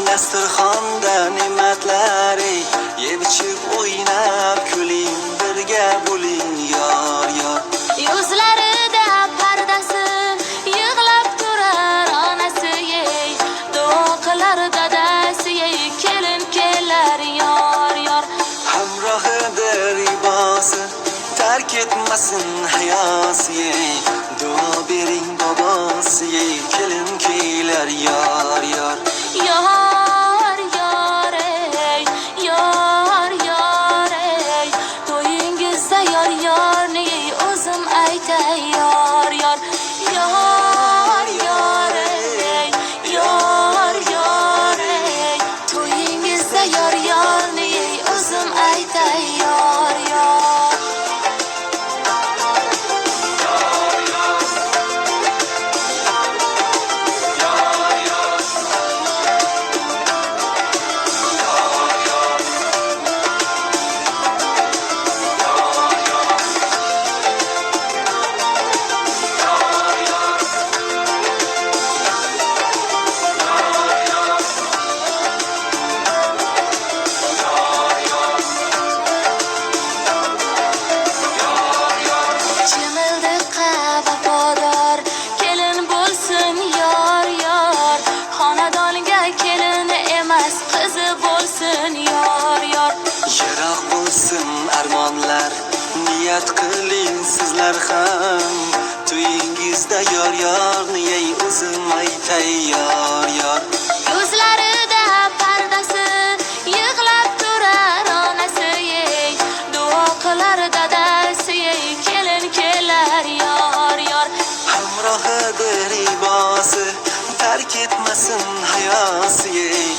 Dasturxonda ne'matlar ey, yeb ichib o'ynab kuling, birga bo'ling yor yor. Yuzlarida pardasi, yig'lab turar onasi ey, duo qilar dadasi ey, kelin kelar yor yor. Hamrohidir ibosi, tark etmasin hayosi ey, duo bering bobosi ey, kelin kelar yor yor. Yor yor ey, yor yor ey, to'yingizda yor yorni ey, o'zim aytay yor yor. Yor yor ey, yor yor ey, to'yingizda yor yorni ey, o'zim aytay yor yor. Chimildiqqa vafodor kelin bo'lsin yor yor, xonadonga kelin emas qizi bo'lsin yor yor. Yiroq bo'lsin armonlar, niyat qiling sizlar ham, to'yingizda yor yorni ey, o'zim aytay yor yor. Ko'zlarida pardasi, yig'lab turar onasi ey, duo qilar dadasi ey, kelin kelar yor yor. Hamrohidir ibosi, tark etmasin hayosi ey.